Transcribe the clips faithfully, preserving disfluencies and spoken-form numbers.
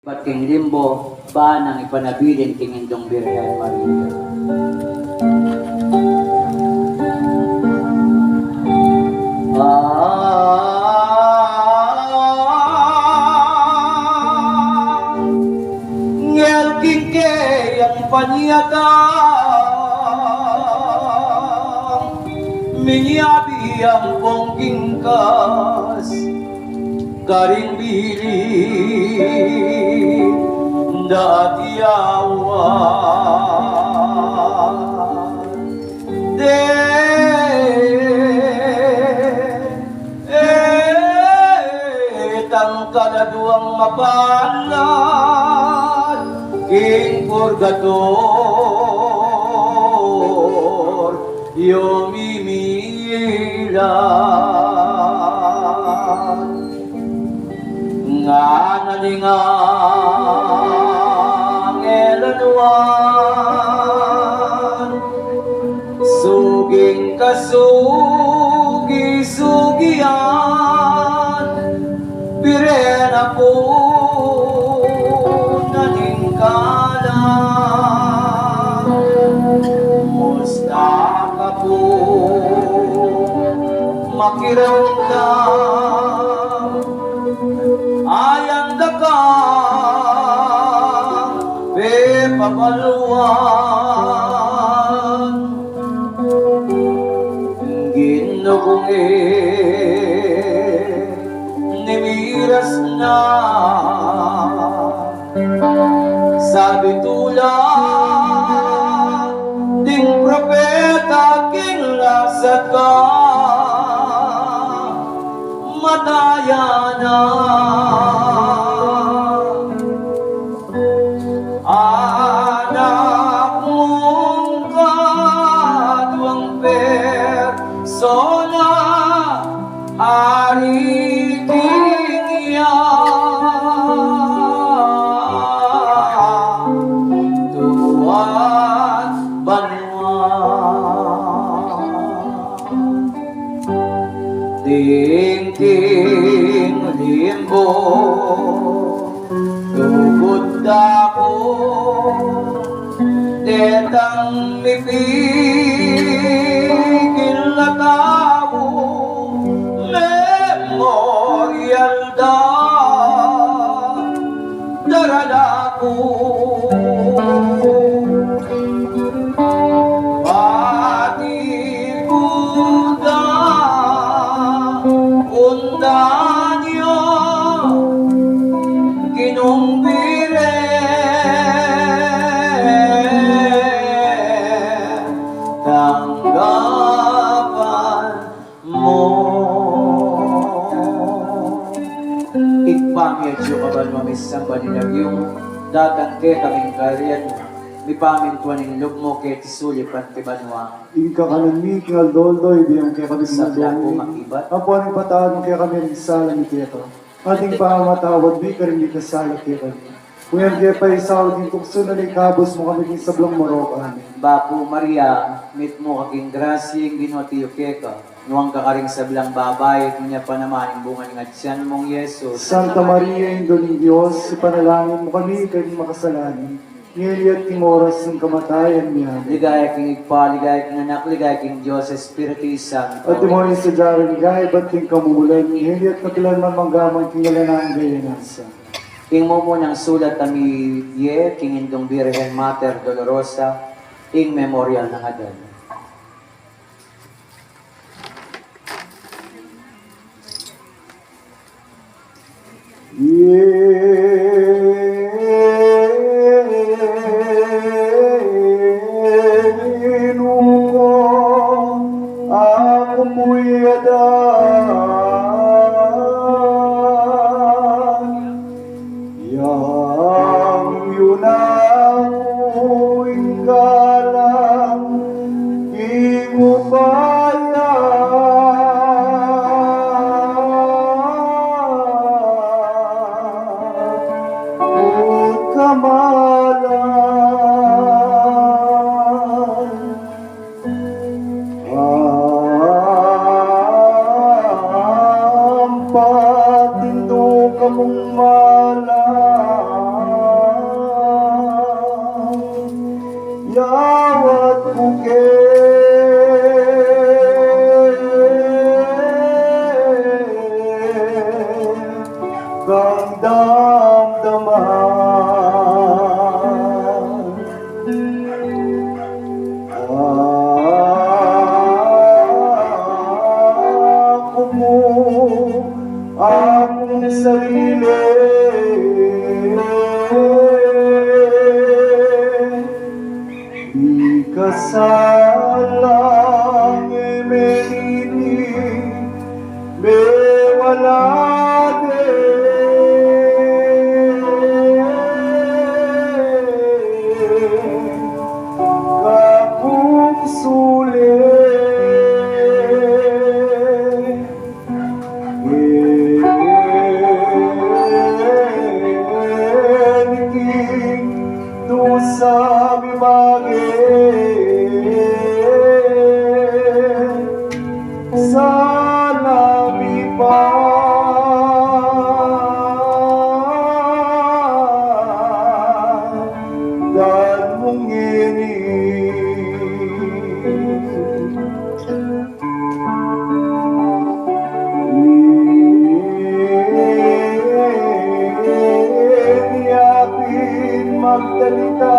Bat king limbo, ba nang ipanabilin king Indung Birhen Maria. Ah, ngel king keyang panyatang, minyabi ampong king kas, karing bilin da at yawa. De, e, tang kaladuang mapalad king purgator, yumimila. Ngana ning angel a nuan, suging kasugi-sugian, Birhen, apu na ning kalam, musta ka pu makiramdam? Ayang da kang pepabaluan, Ginu kung e nimiras na. Sabi tula ding propeta king lasat ka, matayan na. Anak mung kaduang persona, ari king iya tuat banua. Ding king limbo lugud da ku, detang mipigil a tau, memorial da darala ku. Pati ku da undan yu, Ginung Birhen, tanggapan mu. Ibpa mi atsu ka banua, misamban ya ing lagyu mu, datang kekami ing kayarian mu, mipamintuan ing lub mu keti sulip anti banua. Ing kakanan mi king aldo-aldo ibie mu kekami king aldo-aldo ngeni. Sabla ku makibat. Ampon ipatawad mu kekami ring sala mi keka, anti ing pamamatawad mi karing mikasala kekami. Nune e mu ke paisaul king tuksu, nune ikabus mu kami king sablang marok. Amen. Bapu Maria, mitmu ka king grasya, ing Ginu atiu keka. Nuan ka karing sablang babai, at nuan ya pa naman ing bunga ning atian mu, i Jesus. Santa Maria, Indu ning Dios, ipanalangin mu kami king makasalanan, ngeni at king oras ning kamatayan mi. Amen. Ligaya king Ibpa, ligaya king Anak, ligaya king Dios Espiritu Santo. Antimo ing sadya king ligaya ibat king kamumulan, ngeni at kapilan man, mangga man king alang angga. Amen. Ing mumunang sulat a mibie king Indung Birhen, Mater Dolorosa, ing Memorial nang Aden. Ginung aku, aku mu ya da, yang yu na ku ing galang king upaya. Kamalan. Ampat indu kamung malan. Salang e menini mewala de kapung sule. King dusa mibage sana mipa dan mung ini. Ini atin magdalita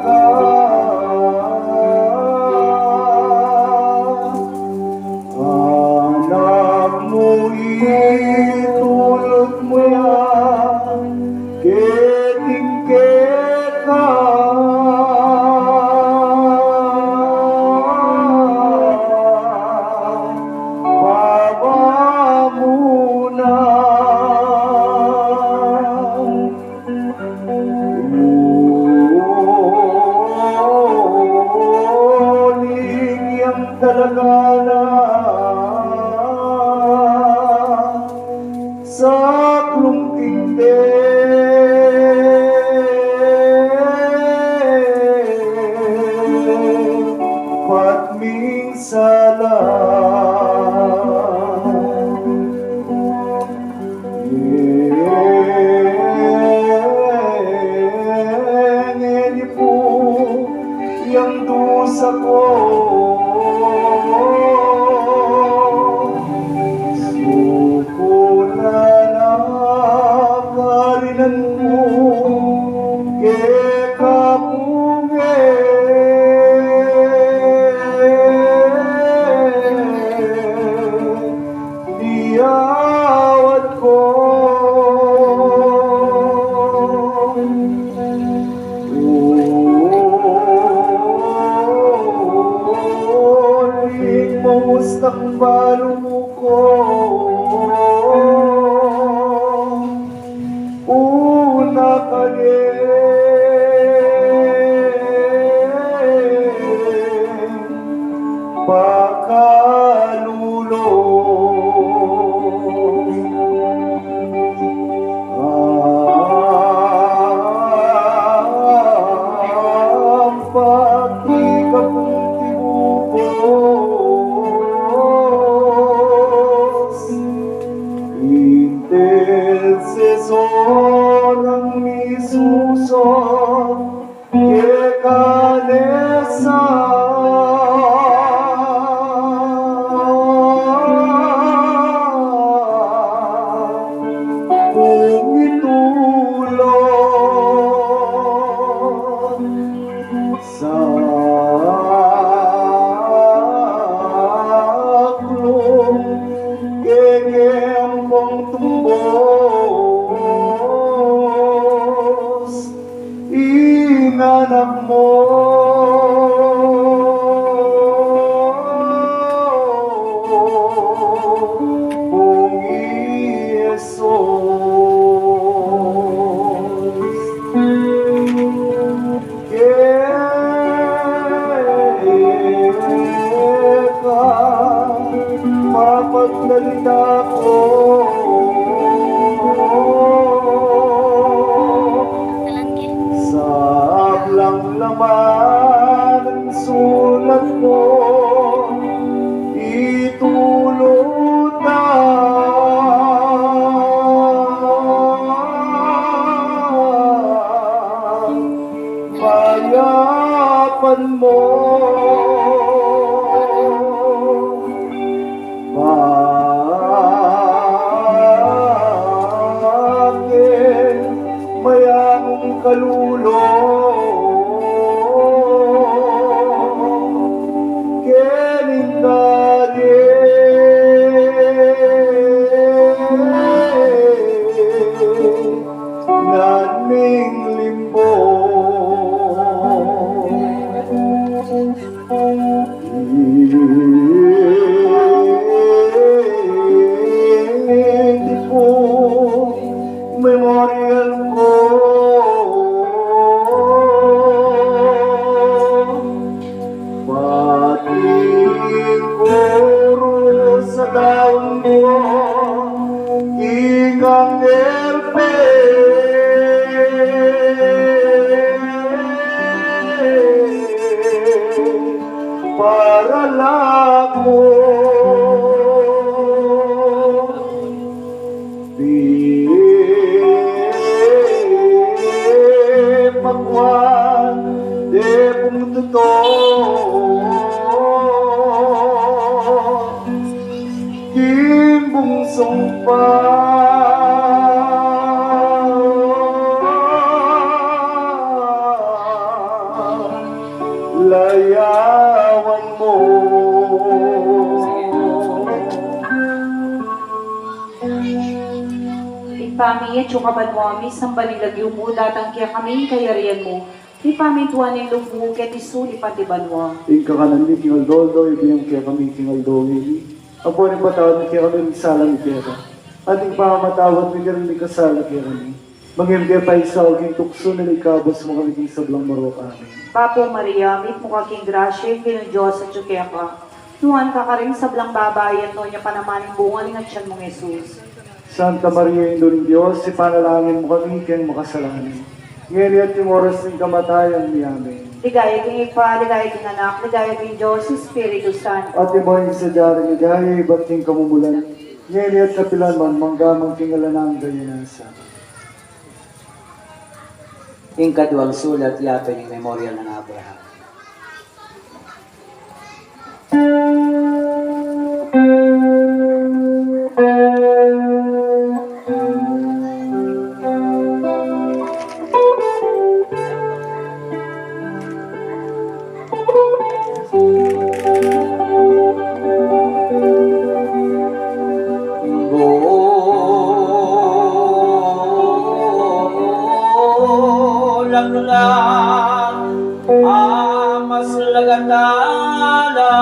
ka, anak mu, itulud mu ya keting keka. Pabamuna. Uling yang talaga na saklung kinte patming sala. Ngeni pu yang dusa ku, suku na na karinan ku keka pu nge. Diyawat ku. Uling mustang balu ku. Una kade pakalulo. Ampat ikapung tibubus, intercesor ang misuso keka ne sa pung itulud. Saklung kekeng pung tumbus ing anak mu, pung i Jesus. Keka mapagdalita ku. Sablang laman ning sulat mu, itulud na payapan mu. Bakit mayamung kalulu kening kari nan ming limbo. Juan, de pung tutu, king bungsung palayawan mu. Ibpa mi, atsu ka banua, misamban ya ing lagyu mu, datang kekami ing kayarian mu, mipamintuan ing lub mu keti sulip anti banua. Ing kakanan mi king aldo-aldo ibie mu kekami king aldo ngeni. Ampon ipatawad mu kekami ing sala mi keka, anti ing pamamatawad mi karing mikasala kekami. Manga e mu ke paisaul king tuksu, nune ikabus mu kami king sablang marok. Amen. Bapu Maria, mitmu ka king grasya, ing Ginung Dios atsu keka. Nuan ka karing sablang babai, at nuan ya pa naman ing bunga ning atian mung Jesus. Santa Maria, Indu ning Dios, ipanalangin mu kami king makasalanan, ngeni at king oras ning kamatayan mi. Amen. Ligaya king Ibpa, ligaya king Anak, ligaya king Dios Espiritu Santo. Antimo ing sadya ring ligaya ibat king kamumulan, ngeni at kapilan man, mangga man king alang angga. Ing kaduang sulat, yatu ning Memorial nang Abraham. Bulak la a mas lagatala.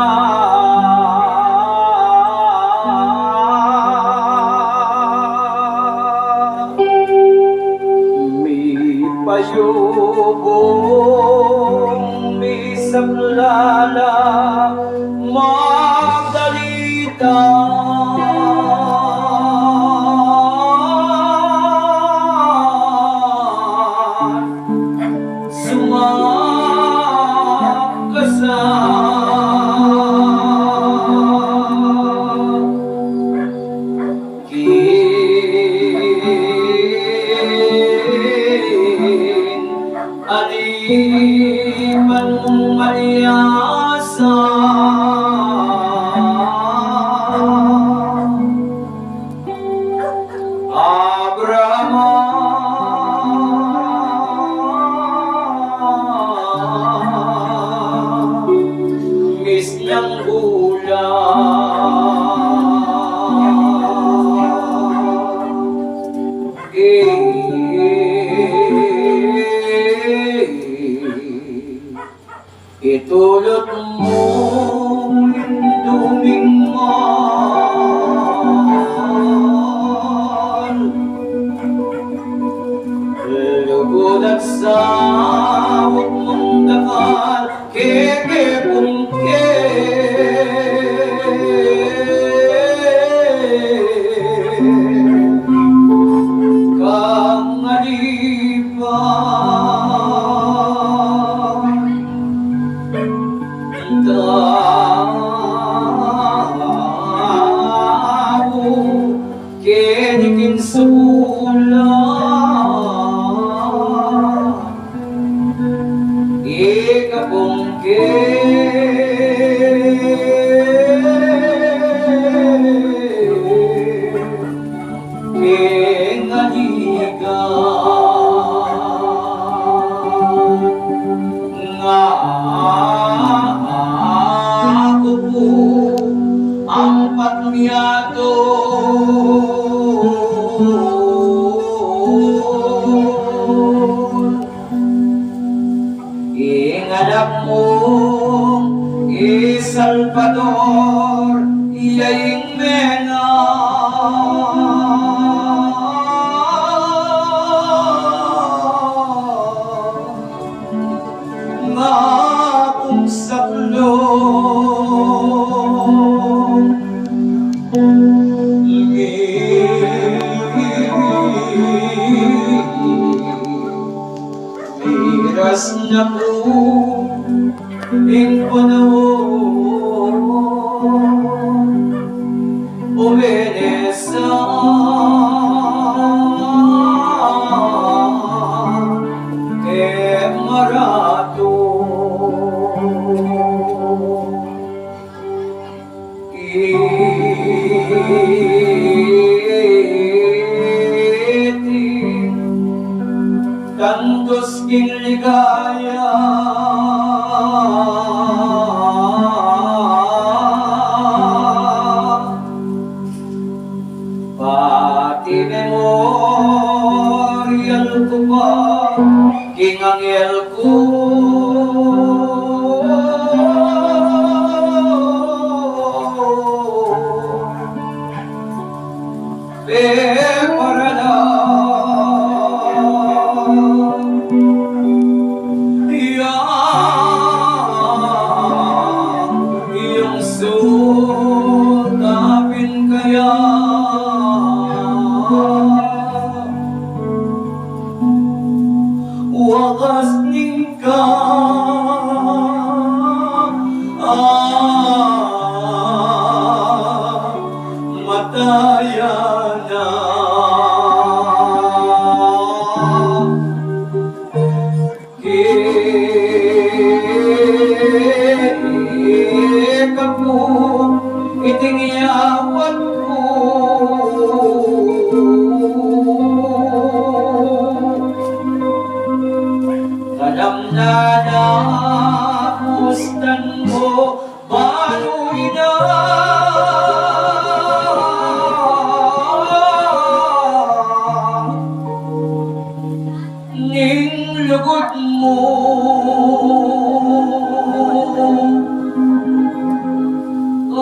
Mipayubung, misaklala, magdalita. Sumakasa king alipan mung maliasa. Abraham, misnang gula. Itulut mu ing dumingman, lugud at saut mung dakal, keke pung ke. Kang alipan tau keni king sabula. Ikapung ke king aligan. Nga aku pu ampat miatul. Ing anak mung i Salvador, iya ing menga. Nga kung saklung mi miras na pu ing panaun, o Vanessa, e Ang Dios king ligaya, pati memorial ku pa king anghel ku. Peparala ya ing sutapin kaya. Wakas ning kamatayan na. Keka pu iting yawat ku. Kalam na na kustan mu balu ina ning lugud mu.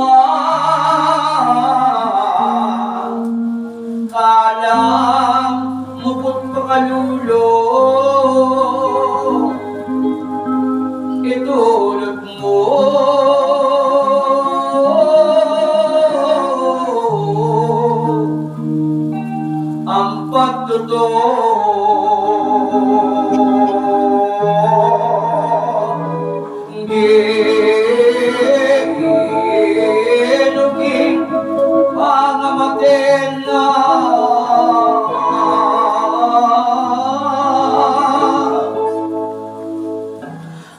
Ah, kalam mu put pakalulu itulud mu. Ang pagtutu Ginu king pangamaten na.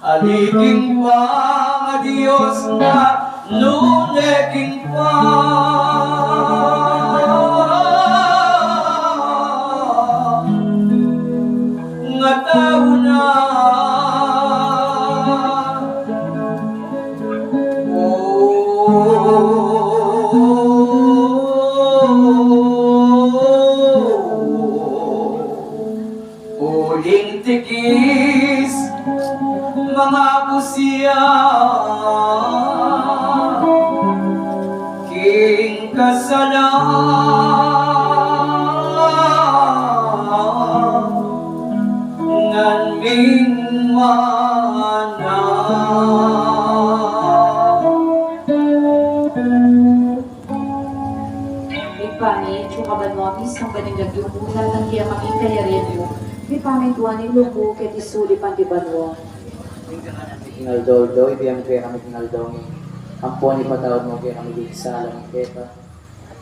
Ali king pangadios na, nune king pangatau na. Uling tikis mangabus ya king kasalan ming mana. Ibpa mi, atsu ka banua, misamban ya ing lagyu mu, datang kekami ing kayarian mu, mipamintuan ing lub mu keti sulip anti banua. King aldo-aldo ibie mu kekami king aldo ngeni. Ampon ipatawad mu kekami ding sala mi keka,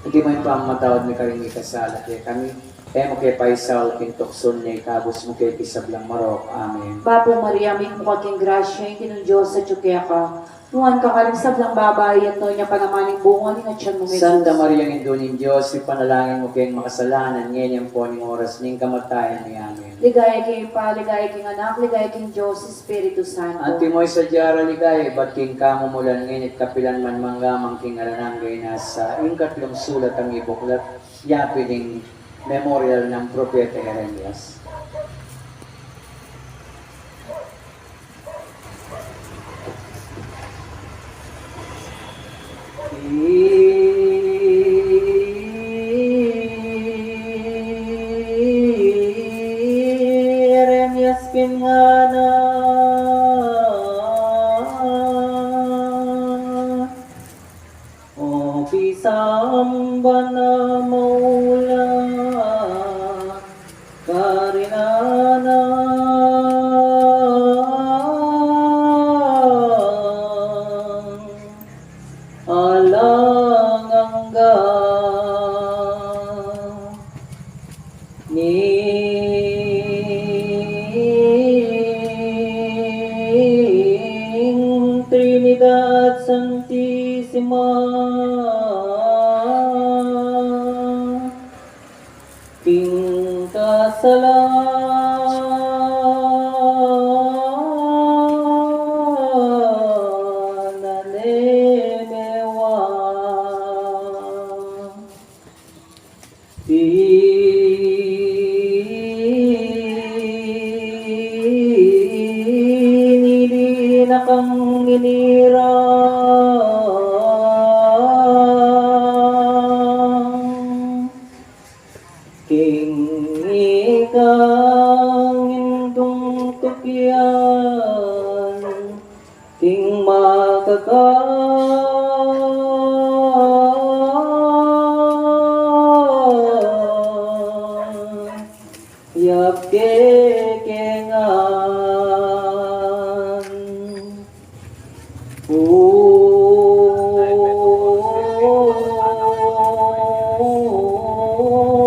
anti ing pamamatawad mi karing mikasala kekami. E mu ke paisaul king tuksu, nune ikabus mu ke king sablang marok. Amen. Bapu Maria, mitmu ka king grasya, ing Ginung Dios atyu keka. Nuan ka karing sablang babai, at nuan ya pa naman ing bunga ning atyan mu, Jesus. Santa Maria, Indu ning Dios, ipanalangin mu keng makasalanan, ngeni ampon king oras ning kamatayan mi. Amen. Ligaya king Ibpa, ligaya king Anak, ligaya king Dios Espiritu Santo. Antimo ing sadya ra ligaya ibat king kamumulan, ngeni at kapilan man, mangga man king alang angga. Nasa ing katlung sulat a mibuklat, yapin ing memorial nang Propeta Jeremias. Jeremias pin ngana, o pisamban a maula karin alang angga. Ning Trinidad Santisima. Yan king makakayap ke kengan.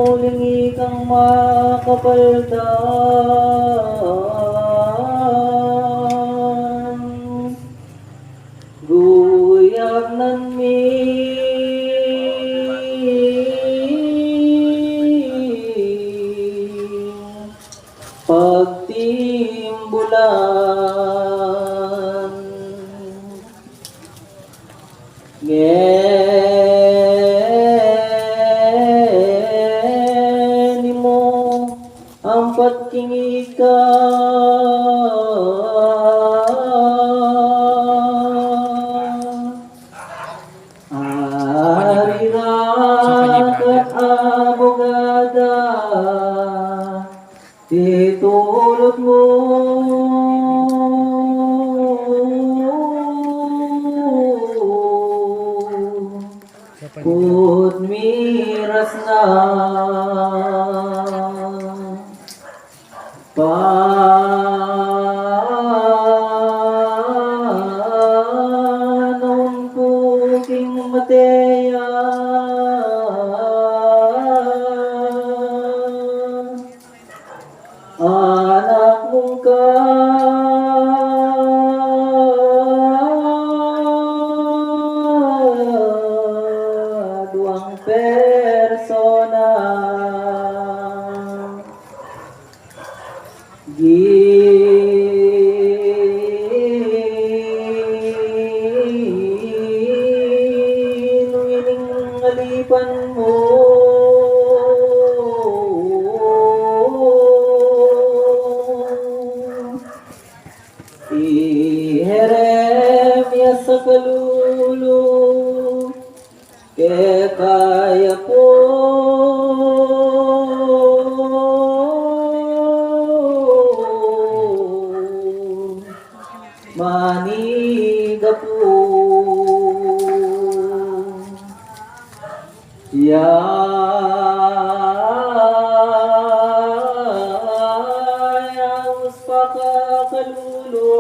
Uling ikang makapaldan, guyapnan mi pagtimbulan. Ngeni mu ampat king ika ari ra ka abogada. Itulut mu put miras na panaun ku king mate ya. Anak mung kaduang persona, Ginu, ining alipan mu i Jeremias a kalulu, keka ya pu manigapu. Ya, ya, us pa ka kalulu,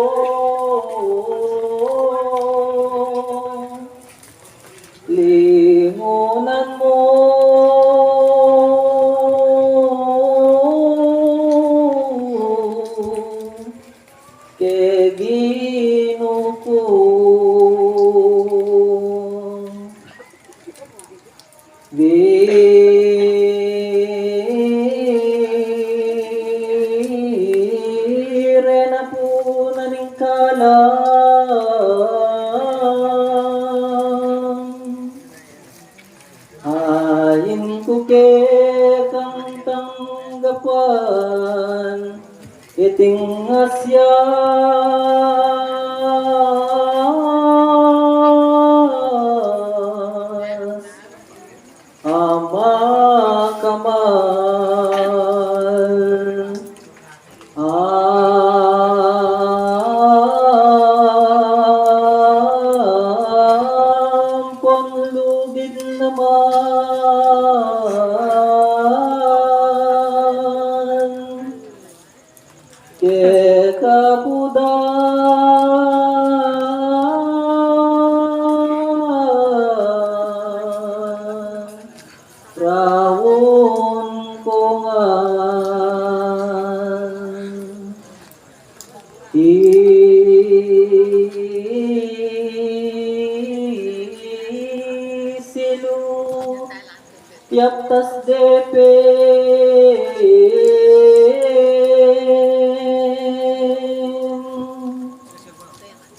lingunan mu ke Ginu ku. Vire na pu na ning kalam, ain ku kekang tanggapan iting asyas a makamal. Ampon lugid naman keka pu da raun ku ngan. I silu yaptas de pen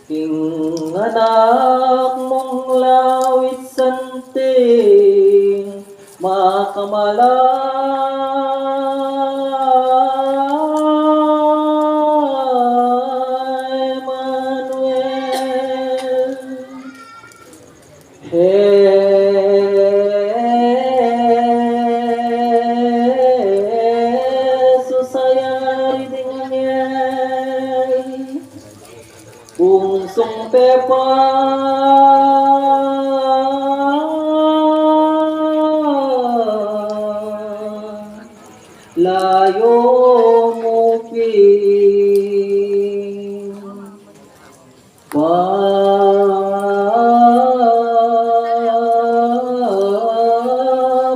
king anak mung lawit santing makamalan, Emmanuel. Jesus a yari ding anghel. Tung pepa layo mu pin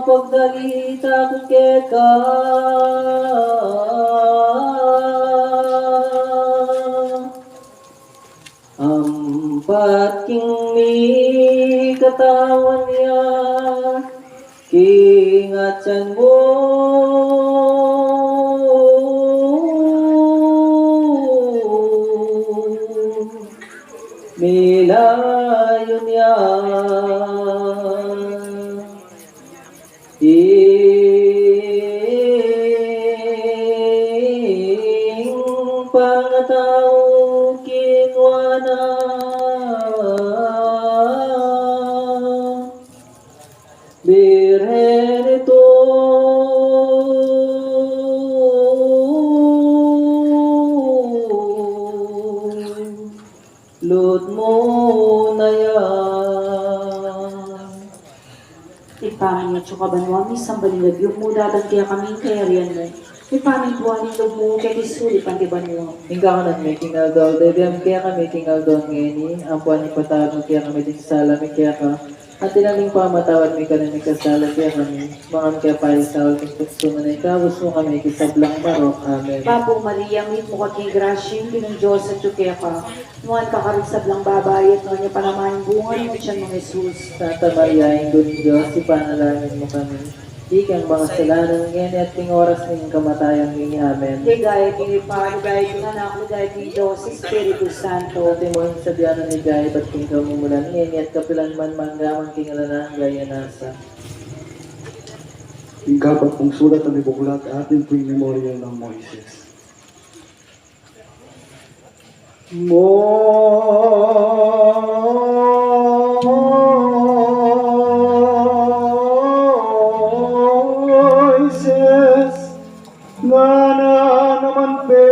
pagdalita ku keka. Ampat king mikatawan ya king atyan mu, milayun ya ing pangatau king nuan a Birhen, itulud mu na ya. Ibpa mi, atsu ka banua, misamban ya ing lagyu mu, datang kekami ing kayarian mu, mipamintuan ing lub mu keti sulip anti banua. Ing kakanan mi king aldo-aldo ibie mu kekami king aldo ngeni, ampon ipatawad mu kekami ding sala mi keka, anti na ring pamamatawad mi karing mikasala kekami, e mu ke paisaul king tuksu nune ikabus mu kami king sablang marok. Amen. Bapu Maria, mitmu ka king grasya, ing Ginung Dios atyu keka. Nuan ka karing sablang babai, at nuan ya pa naman ing bunga ning atyan mu, Jesus. Santa Maria, Indu ning Dios, ipanalangin mu kami, ikang makasalanan, ngeni at king oras ning kamatayan mi. Amen. Ligaya king Ibpa, ligaya king Anak, ligaya king Dios Espiritu Santo. Antimo ing sadya na, ligaya ibat king kamumulan, ngeni at kapilan man, mangga man king alang angga. Ing kapatpung sulat a mibuklat, atin pu ing Memorial nang Moises. Moises, ngana naman pe,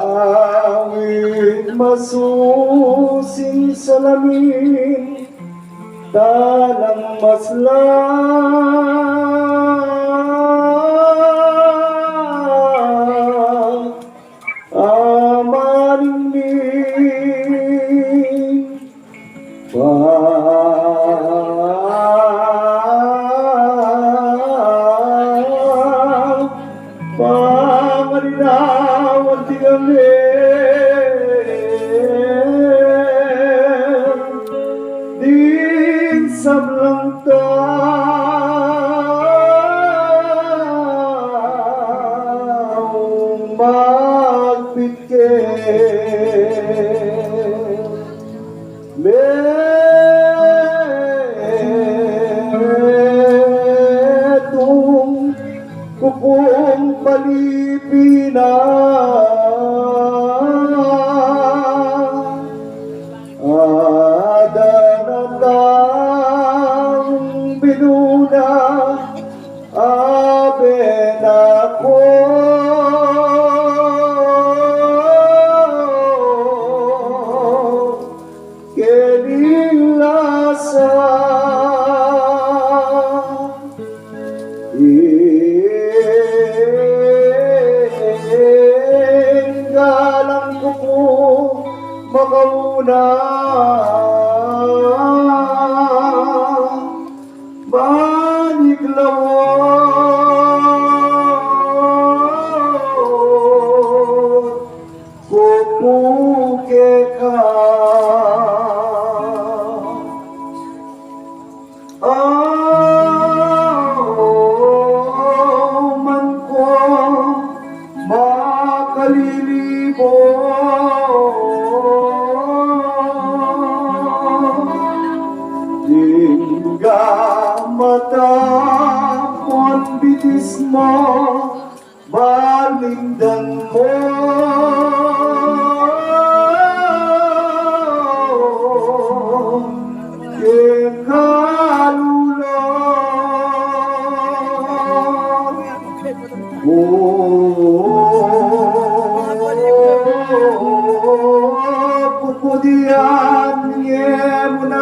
lawig masusing salamin, talang masla a maningning. Pa pangalinawan ti kami ding sablang taung magpit keng metung ku pung palipinan. Adan a taung binuna, abe na ku keni lasa. Ing galang ku pu makauna, maniklawan ku pu keka. Aw man ku makalilibot, ding gamata mu, bitis mu, balingdan mu keng kalulu. O, pupudian ye mu na